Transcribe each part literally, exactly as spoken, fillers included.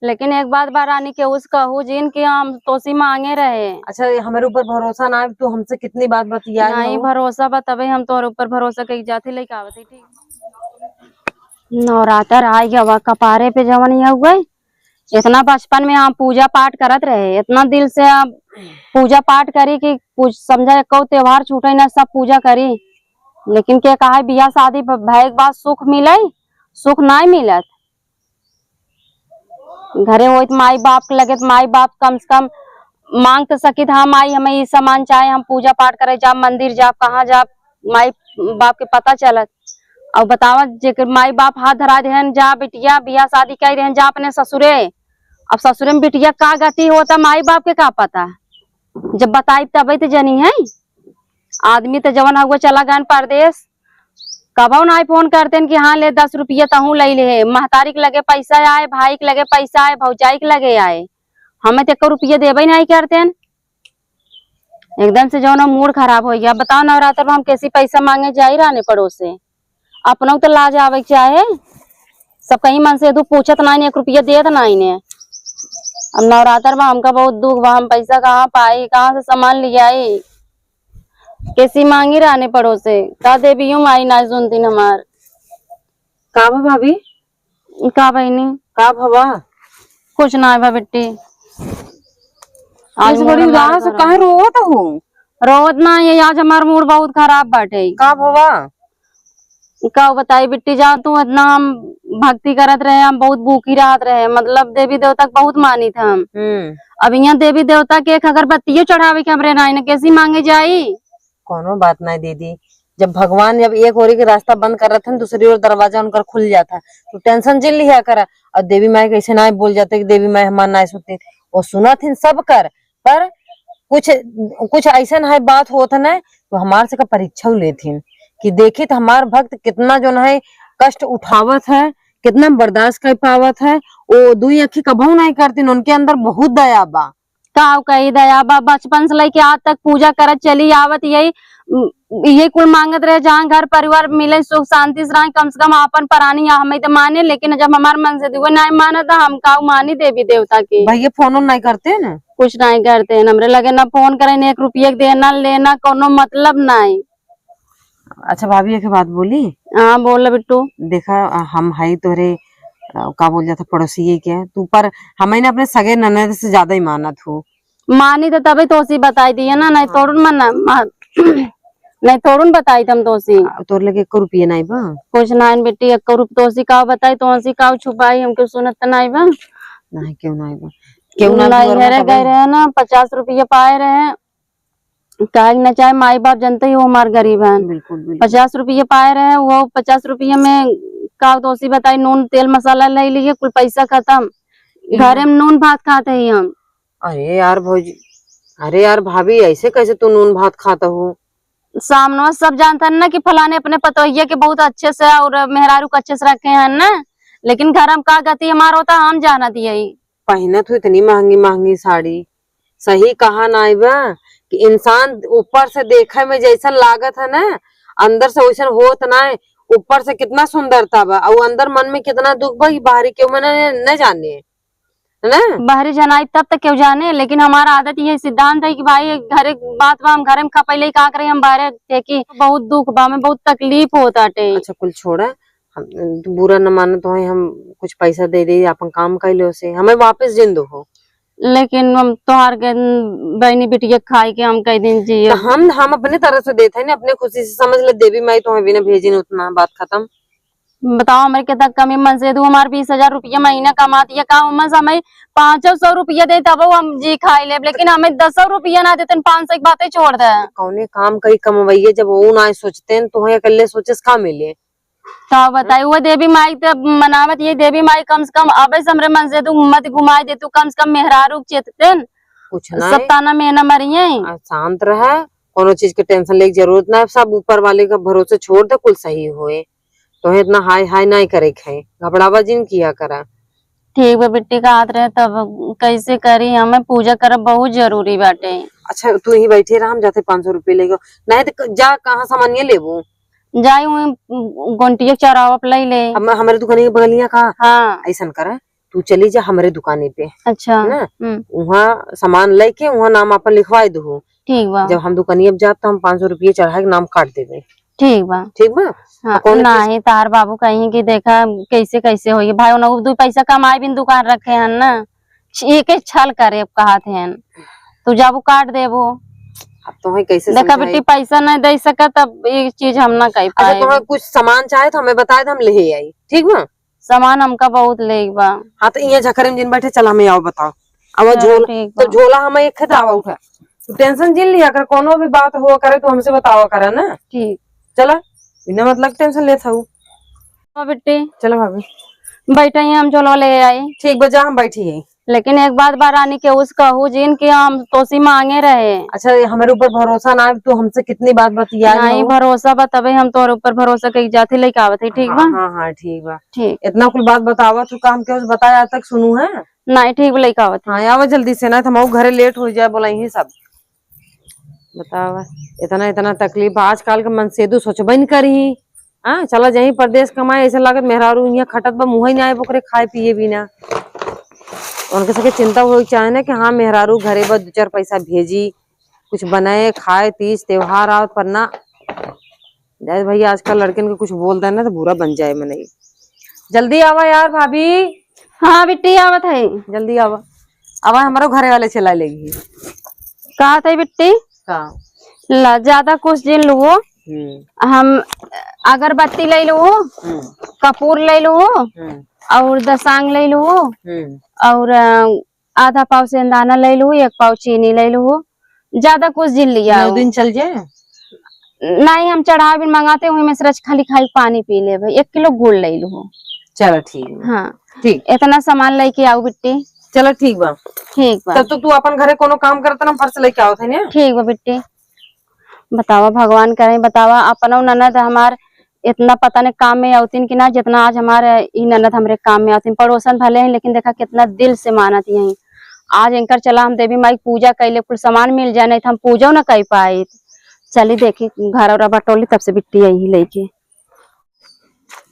लेकिन एक बात बा रानी, केहू से कहू जिन कि हम तोसी मांगे रहे। अच्छा, ये हमरे ऊपर भरोसा ना है, तू हमसे कितनी बात बतियाई नहीं, हो। भरोसा बा तबे हम तोहरे ऊपर भरोसा कइके जात ही लइके आवत ही, ठीक। नवरात्र आ गया बा, कपारे पे जवन ये हुए, इतना बचपन में हम पूजा पाठ करत रहे, इतना दिल से हम पूजा पाठ करी कि कुछ समझा एको त्योहार छूटे ना, सब पूजा करी। लेकिन के कहा है, बियाह शादी भ-, भए के बाद सुख मिले, सुख नाई मिलत। घरे होइत माई बाप के लगे, त माई बाप कम से कम मांग तो सकित, हाँ माई, हमें ई सामान चाहे, हम पूजा पाठ करे जाब, मंदिर जाब, कहाँ जाब, माई बाप के पता चलत। और बतावा, जेकर माई बाप हाथ धरा देहन, "जा बिटिया, बियाह शादी कइ देहन, जा अपने ससुरे।" अब ससुरे में बिटिया का गति होता, माई बाप के का पता? जब बताई तबे तो जनी है। आदमी तो जवन हुआ चला गन परदेस, कबहू नाई फोन करतेन कि हाँ ले दस रुपया तहूँ लइ ले। महतारी के लगे पैसा आए, भाई के लगे पैसा आए, भौजाई के लगे आए, हमें तो एको रुपया देबे नाई करतेन। एकदम से जौन मूड खराब हो गया। बताओ, नवरात्र में हम कैसी पैसा मांगे जाई रानी पड़ोसे? अपनों तो लाज आवे के चाहे। सब कहीं मन से तू पूछत नाई ने, एक रुपया देत नाई ने। अब नवरात्र में हमका बहुत दुख बा, हम पैसा कहाँ पाई, कहाँ से सामान लियाई? कैसी मांगी रानी पड़ोसे? का देवियो माई नाई सुनतीन हमार। का बा भाभी? का बहिनी? का भवा? कुछ ना बा बिट्टी। आज ऐसे बड़ी मूड हमार उदास खराब। काहे रोवत हो? रोवत ना, ये आज हमार मूड बहुत खराब बाटे। का भवा? का बताई बिट्टी, जा तू इतना हम भक्ति करत रहे, हम बहुत भूखी रहत रहे, मतलब देवी देवता के बहुत मानित हम। हम्म। अब यहाँ देवी देवता के एक अगरबत्तियों चढ़ावे के हमरे नाई न, कैसी मांगे जाई? कोनो बात नहीं दीदी, जब भगवान जब एक ओरी के रास्ता बंद कर रहत हन, दूसरी ओर दरवाजा उनकर खुल जाता है, तो टेंशन जिन लिया करा। और देवी माई कैसे ना बोल जाते कि देवी माई हमार ना सुनती, वो सुनत हिन सब कर, पर कुछ, कुछ ऐसन है बात होत है ना, तो हमार से का परीक्षा लेत हिन कि देखित हमार भक्त कितना जोन है कष्ट उठावत है, कितना बर्दाश्त कर पावत है। वो दुई अखी कबहू नहीं करतीन, उनके अंदर बहुत दया बा। का कही दया बा, बचपन से लेके आज तक पूजा करत चली आवत, यही, यही कुल मांगत रहे, जहाँ घर परिवार मिले, सुख शांति से रहे, कम से कम आपन परानी या हमें तो माने, लेकिन जब हमार मन से दुए नहीं मानत, हम काऊ मानी देवी देवता के। भैया फोन उन नहीं करते ना? कुछ नहीं करते हैं, हमरे लगे ना फोन करे, ना एक रुपये के देना लेना, कोनो मतलब नहीं। अच्छा भाभी, एक बात बोली? हाँ, बोल बिट्टू। देखा, अ, हम हई तोहरे, अ, का बोल जाता, पड़ोसिए के, तू पर हमें ना अपने सगे ननद से ज्यादा ही मानत हो। मानी तो तबे तोसी बताई दिए ना, नहीं हाँ। तोड़न मन ना, मा-, नहीं तोड़न बताई तम तोसी। आ, तोर लगे एको रुपये नहीं बा? कुछ नहीं बिट्टी, एको रुप-, तोसी का बताई, तोसी का छुपाई, हमके सुनत तो नहीं बा। नहीं, क्यों नहीं बा? क्यों ना नहीं, दुआर में घरे तबे? गए रहे ना, पचास रुपये पाए रहे, काहे के ना चाहे, माई बाप जनते ही वो हमार गरीब हैं। बिल्कुल, बिल्कुल। पचास रुपये पाए रहे, वो पचास रुपये में का दोषी बताई, नून तेल मसाला ले लिए, कुल पैसा खत्म। इहाँ। घरे में नून भात खाते ही हम। अरे यार भौजी, अरे यार भाभी, ऐसे कैसे तू नून भात खाता हो? सामने सब जानता है ना कि फलाने अपने पतोहिया के बहुत अच्छे से और मेहरारू को अच्छे से रखे हैं ना, लेकिन घर में का गति हमार होता, हम जानत यही। पहनत हो इतनी महंगी महंगी साड़ी, सही कहा नाई बा कि इंसान ऊपर से देखे में जैसन लागत है ना, अंदर से वैसन होत नाई। ऊपर से कितना सुंदरता बा, और अंदर मन में कितना दुख बा, ये बाहरी केहू मने न जाने, है ना? बाहरी जनाई तब तक केहू जाने, लेकिन हमारा आदत ये सिद्धांत है कि भाई, घरे बात बा, हम घरे में खपैले का करे, हम बाहरे फेंकी। बहुत दुख बा, हमें बहुत तकलीफ होत आटे। अच्छा, कुल छोड़ा, हम, तू बुरा न मानो तो हम कुछ पैसा दे दे, अपन काम कर लो से, हमें वापस जिन दो हो। लेकिन हम तोहार के बहनी बिटिया खाई के हम कई दिन जिए। तो हम, हम अपने तरफ से देते हैं ना, अपने खुशी से समझ ले, देवी माई तो हमें बिना भेजिन, उतना बात खत्म। बताओ, हमारे कितना कमी मन से तू हमारे बीस हजार रुपया महीना कमाती है, का उमर से हमें पाँचों सौ रुपया दे, तब हम जी खाई ले, लेकिन हमें दसों रुपया ना देते, पाँच सौ की बातें छोड़ दे। कौने काम करी कमवैये, जब वो ना सोचते हैं, तो अकेले सोचे से का मिले? का बताई, वो देवी माई त मनावत, ये देवी माई कम से कम अबे से हमरे मन से तू मत घुमाए दे, तू कम से कम मेहरारू के चेतते न। कुछ ना सब है। ताना मेना मरिए। आ, शांत रहे, कोनो चीज के टेंशन लेके जरूरत ना है, सब ऊपर वाले का भरोसे छोड़ दे, कुल सही होए। तो इतना हाय हाय नहीं करे के है, घबरावा जिन किया करा। ठीक बा बिट्टी, का हाथ रहे तब कैसे करी, हमें पूजा करब बहुत जरूरी बाटे। अच्छा, तू ही बैठे रहा, हम जाते पाँच सौ रुपये लेके। नहीं तो क-, जा, कहाँ सामानिया लेबू? जाई वहीं गोंटिया चौराहा पे ले ले। हम, हमारे दुकान के बगलिया का? हाँ। ऐसन करा, तू चली जा हमरे दुकाने पे। अच्छा। ना? हम्म। उहाँ सामान लेके उहाँ नाम आपन लिखवाए दू। ठीक बा। जब हम दुकानिया पे जाब, तो हम पाँच सौ रुपये चढ़ा के नाम काट देबे। ठीक बा। ठीक बा? हाँ, कौनो चीज नहीं, तार बाबू कहीं कि देखा कैसे, कैसे होई। भाई, उन्हें दू पैसा कमाए बिन दुकान रखे हन ना, एक ही छल करे अब कहत हन, तू जाबू काट देबू। अब तुम्हें कैसे देखा समझाई? बेटी, पैसा नहीं दे सकत, अब ये चीज हम ना कह अच्छा, पाए। तुम्हें कुछ सामान चाहे तो हमें बताए, तो हम ले आई, ठीक बा? सामान हमका बहुत लेके बा। हाँ, तो इहाँ झखरे में जिन बैठे, चला हमें आओ बताओ। अब चलो, झोला, ठीक तो बा। झोला हमें एक खेत आवा उठा। तू tension जिन लिया कर, कोनो भी बात हुआ करे तो हमसे बतावा करा ना। ठीक। चला, बिना मतलब tension लेत हऊ। हाँ बेटी। चलो भाभी। बैठे ही हम झोला ले आई। ठीक बा, जा हम बैठी ही। लेकिन एक बात बा रानी, केहू से कहू जिन कि हम तोसी मांगे रहे। अच्छा, ये हमारे ऊपर भरोसा ना है, तू हमसे कितनी बात बतिया नहीं, हो। भरोसा बा तबे हम तोहरे ऊपर भरोसा कइके जात ही, लइके आवत ही, ठीक बा? हाँ, हाँ, हाँ, ठीक बा। ठीक। इतना कुल बात बतावा, तू काम केहू से बताया आज तक सुनू है? नहीं, ठीक बा, लइके आवत ही। हाँ, आवा जल्दी से, ना तो हम घरे late हो जाए, बोला यही सब। बतावा, इतना, इतना तकलीफ, आजकल के मनसेदू सोचबे न करी। हाँ, चला जाई परदेस कमाए, ऐसे लागत मेहरारू इहाँ खटत बा, मुँहे ना आए ओकरे खाए पिए बिना। उनके सबके चिंता होए के चाहे ना कि हाँ, मेहरारू घरे बा, दू चार पैसा भेजी, कुछ बनाए, खाए, तीज, त्योहार आवत, पर ना। जाए भैया, आजकल लड़कन के कुछ बोल दे ना, तो बुरा बन जाए मनई। जल्दी आवा यार, भाभी। हाँ, बिट्टी, आवत है। जल्दी आवा। आवा, हमारो घरे वाले चला लेगी। कहत है, बिट्टी? का? ला, ज्यादा कुछ जिन लुओ। हम्म। हम अगरबत्ती ले लुओ, हम्म। कपूर ले लुओ, हम्म। और दसांग ले लुओ, हम्म। और, अ, आधा पाव सेंदाना ले लुओ, एक पाव चीनी ले लुओ, ज्यादा कुछ जिन लिया नौ हो। दिन चल जाए? नहीं, हम चढ़ावे बिन मंगाते, वही में से रच खाली खाई पानी पी लेबे, एक किलो गुड़ ले लुओ। चलो, ठीक बा। हाँ। ठीक। इतना सामान लेके आओ, बिट्टी। चलो, ठीक बा। ठीक बा। तब तो तू अपन घरे कोनो काम करत ना, हम फर्श लेके आवत है ना। ठीक बा, बिट्टी। बतावा, भगवान करे, बतावा, अपनो ननद हमार इतना पता नहीं काम में आवतिन कि ना, जितना आज हमार ई ननद हमरे काम में आवतिन। पड़ोसन भले हैं, लेकिन देखा, कितना दिल से मानत यहीं। आज इनकर चला हम देवी माई के पूजा कैले, कुल सामान मिल जाए, नहीं तो हम पूजो न कर पाइत। चली देखी, घर और बटोली, तब से बिट्टी आई ही लेके।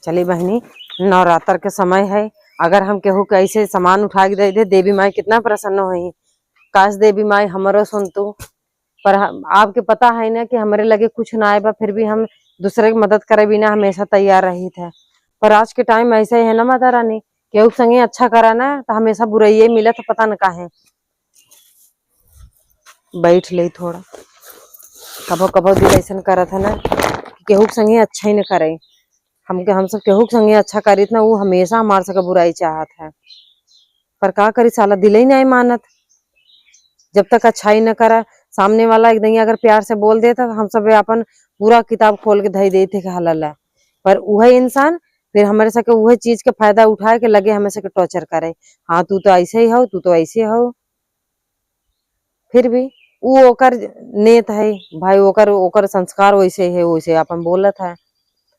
चली बहिनी, नवरात्र के समय है, अगर हम केहू के ऐसे सामान उठा के दे दे, देवी माई कितना प्रसन्न होई। काश देवी माई हमरो सुन तू, पर हम, आपके पता है ना कि हमरे लगे कुछ ना आए बा, फिर भी हम दूसरे के मदद करे बिना हमेशा तैयार रहित है। पर आज के time ऐसा ही है ना माता रानी, केहू के संगे अच्छा करा ना तो हमेशा बुराइये मिलत है, पता न काहे। बैठ ले थोड़ा। कभो कभो दिल ऐसन करत है ना कि केहू के संगे अच्छा ही न करे। हमके, हम सब केहू के संगे अच्छा करीत ना, ऊ हमेशा हमार सबके बुराई चाहत है। पर का करी साला, दिल ही नहीं मानत। जब तक अच्छाई न करा, सामने वाला एक दइया अगर प्यार से बोल देता तो हम सब अपन पूरा किताब खोल के धई देते कि हला ला। पर उहे इंसान फिर हमरे सबके उहे चीज के फायदा उठा के लगे हमें सबके torture करे, हाँ तू तो ऐसे ही हो, तू तो ऐसे हो। फिर भी ऊ ओकर नेत है भाई, ओकर, ओकर संस्कार वैसे है, वैसे अपन बोलत है।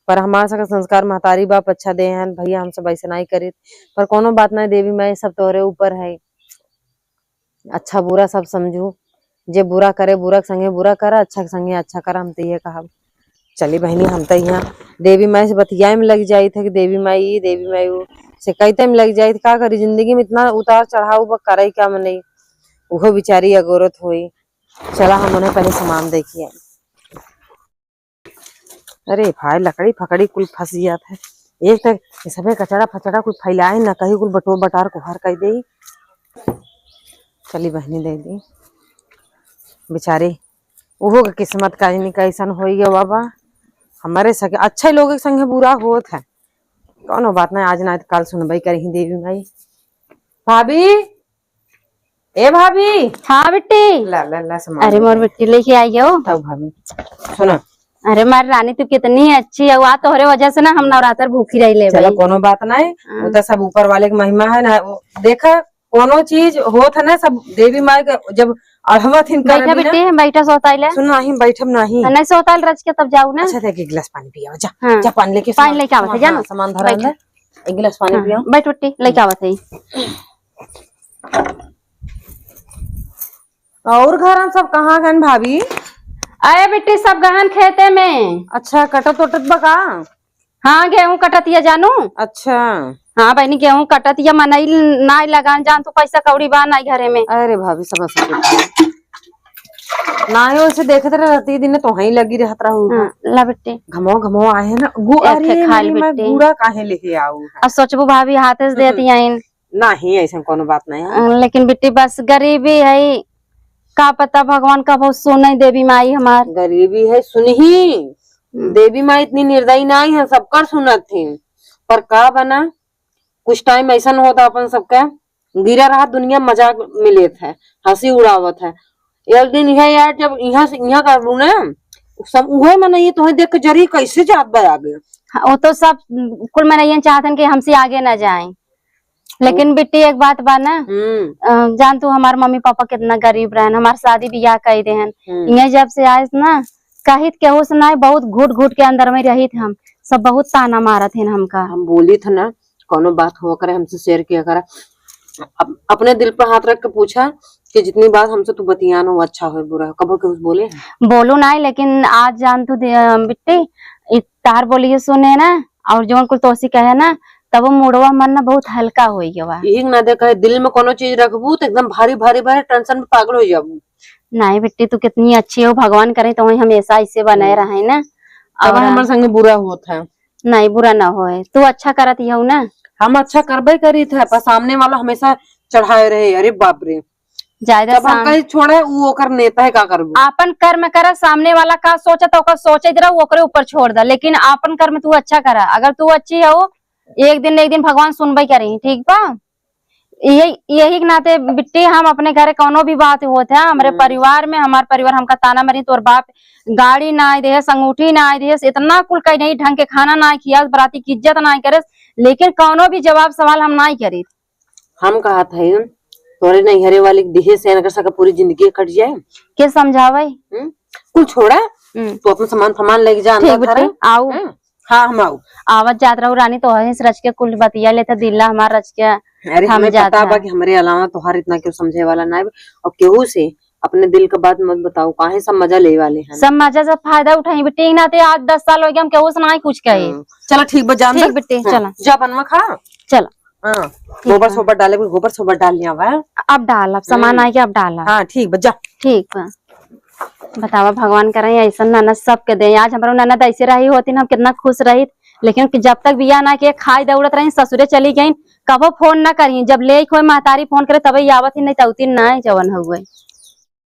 पर हमार सबके संस्कार महतारी बाप अच्छा दे हैं भैया, हम सब ऐसे नहीं करित। पर कोनो बात नहीं देवी माई, सब तोरे ऊपर है। अच्छा बुरा सब समझू, जे बुरा करे बुरा के संगे बुरा करा, अच्छा के संगे अच्छा करा, हम तो ये कहब। चली बहिनी, हम तो यहाँ देवी माई से बतियाए में लग जाइत है कि देवी माई ई, देवी माई ऊ, से कहते में लग जाइत। का करी, जिंदगी में इतना उतार चढ़ाव बा, करे का मनई, उहो बेचारी अगोरत होई। चला, हम उन्हें पहले सामान देखिए। अरे भाई, लकड़ी फकड़ी कुल फंस जात है। एक तो ये सबे कचड़ा फचड़ा कुल फैलाए ना, कहीं कुल बटोर बटार कोहर कर दे। चली बहिनी, दे दी बेचारी, उहो के किस्मत का जानी कैसन होई गयो बाबा। हमारे सके, अच्छे लोग के संगे बुरा होत है, कौनो बात नहीं, आज ना तो कल सुनबई करही देवी माई। भाभी, ए भाभी। हाँ बिट्टी। ला, ला, ला, सामान अरे ले मोर ले। बिट्टी लेके आई हो। तब भाभी, सुना। अरे मार रानी, तू कितनी अच्छी है, आ तोहरे वजह से ना हम नवरात्र भूखी रही ले चलो, भाई। कोनो बात नहीं, हाँ। वो तो सब ऊपर वाले की महिमा है ना। वो देखा, कोनो चीज होत है ना, सब देवी माई के जब अढ़वत हिन बैठा करबी ना। बिट्टी, हम बैठा सोताइले। सुन, नहीं बैठब नहीं। तो नहीं सोताइल रच के तब जाऊ ना। अच्छा, देख, एक गिलास पानी पिया, जा, हाँ। जा, पानी लेके पानी सामान, लेके आवत है, हाँ, जा ना। हाँ, सामान धरा बैठ। अंदर। एक गिलास पानी हाँ, पिया। बैठ बिट्टी, लेके आवत है। और घर हम सब कहाँ गन भाभी? अरे बिट्टी, सब गहन खेते में। अच्छा, कटत उटत बा का? हाँ, गेहूं कटतिया जानू। अच्छा। हाँ बहिनी, गेहूं कटत या मनई नाई लगान जान तू, पैसा कौड़ी बा नाई घरे में। अरे भाभी, समझ सकत हई। नाई ओसे देखत रहती दिन तो वहीं लगी रहत रहू। हाँ, ला बिट्टी। घमो घमो आहे ना, गु-, एक अरे खा ले मम्मी, मैं बिट्टी। गुड़ा काहे लेके आऊ है? अब सोचबू भाभी हाथे से हम्म। देती आइन। नहीं, ऐसन कोनो बात नहीं है। अ, लेकिन बिट्टी बस गरीबी है, का पता भगवान कबो सुने देवी माई हमार। गरीबी है, सुनही। हम्म। देवी माई इतनी निर्दयी नहीं है, सबकर सुनत थी। पर का बना, कुछ टाइम ऐसन होता अपन सबका गिरा रहा, दुनिया मजाक में लेत है, हंसी उड़ावत है। एक दिन यह यार जब यहाँ से यहाँ कर लू ना, सब उहे मनई तोहे देख के जरी कैसे जात बा आगे। हाँ, वो तो सब कुल मनइयन चाहतन कि हमसे आगे ना जाए। लेकिन बिट्टी एक बात बा ना, हम्म। अ, जान तू हमार मम्मी पापा कितना गरीब रहन, हमार शादी बियाह कई देहन। हम्म। इहाँ जब से आए ना, कहित केहू से नाई, बहुत घुट घुट के अंदर में रहित हम, सब बहुत ताना मारत हैं हमका। हम बोली थे ना, कोनो बात हो करे हमसे शेयर किया करा। अप-, अपने दिल पर हाथ रख के पूछा कि जितनी बात हमसे तू बतियान हो, अच्छा हो बुरा हो, कबो केहू से बोले हैं? बोलू नाई, लेकिन आज जान तू दे-, अ, बिट्टी, इ तार बोलिए सुने ना, और जौन कुल तोसी कहे ना, तब वो मूडवा मन ना बहुत हल्का होई गवा। यही ना दे कहे, दिल में कोनो चीज रखबू तो एकदम भारी भारी भारी टेंशन में पागल हो जाबू। नहीं बिट्टी, तू कितनी अच्छी हो, भगवान करे तो वही हमेशा ऐसे बने हम्म। रहे ना। तब और हमारे संगे बुरा होत है। नहीं, बुरा ना होए, तू अच्छा करत ही हो ना। हम अच्छा करबे करी थे, पर सामने वाला हमेशा चढ़ाए रहे। अरे बाप रे, ज्यादा जब हम साम- कहीं छोड़े, वो ओकर नेता है, का करबू? आपन कर्म करा, सामने वाला का सोचत, ओकर सोचे रहो, ओकरे ऊपर छोड़ दा, लेकिन आपन कर्म तू अच्छा करा। अगर तू अच्छी हो, एक दिन न एक दिन भगवान सुनबे करी, ठीक बा? यही, यही के नाते बिट्टी, हम अपने घरे कौनो भी बात होत है, हमरे हम्म। परिवार में, हमार परिवार हमका ताना मारी, तोर बाप गाड़ी ना आए देहस, अंगूठी ना आए देहस, इतना कुल कहीं नहीं, ढंग के खाना ना खियास, बराती की इज्जत ना करे, लेकिन कौनो भी जवाब सवाल हम ना करी। हम कहत हई, तोरे नैहरे वाली के दिहे से इनकर सबके पूरी जिंदगी कट जाए। के समझावे? हम्म? कुल छोड़ा, हम्म। तू अपन सामान फामान लेके जा ठीक अंदर बेटे, घरे। आऊ। हम्म? हाँ, हम आऊ। आवत जात रहू रानी, तोहरे से रच के कुल बतिया लेते, दिल्ला हमार रच के अरे, हम हमें जात पता बा है। कि हमरे अलावा तोहार इतना केहू समझे वाला ना है, और केहू से अपने दिल का बात मत बताओ, काहे सब मजा ले वाले हैं। सब मजा, सब फायदा उठाई बेटे, ना ते आज दस साल हो गया, हम केहू से ना कुछ कहे। हम्म। चला ठीक बा, जा अंदर। ठीक बेटे, हाँ, चला। जा बनवा खा। चला। हाँ, ठीक गोबर बा। सोबर डाले, गोबर सोबर डाल लिया बा। अब डाल, अब सामान हम्म। आए के अब डाल। हाँ, ठीक बा, जा। ठीक बा। बतावा, भगवान करे ऐसन ननद सबके दे। आज हमरो ननद ऐसे रही होती ना, हम कितना खुश रही। लेकिन कि जब तक बियाह ना किए, खाए दौड़त रही, ससुरे चली गई, कबो फोन ना करी। जब ले कोई महतारी फोन करे, तबे आवत ही, नहीं तो उती ना जवन हुए।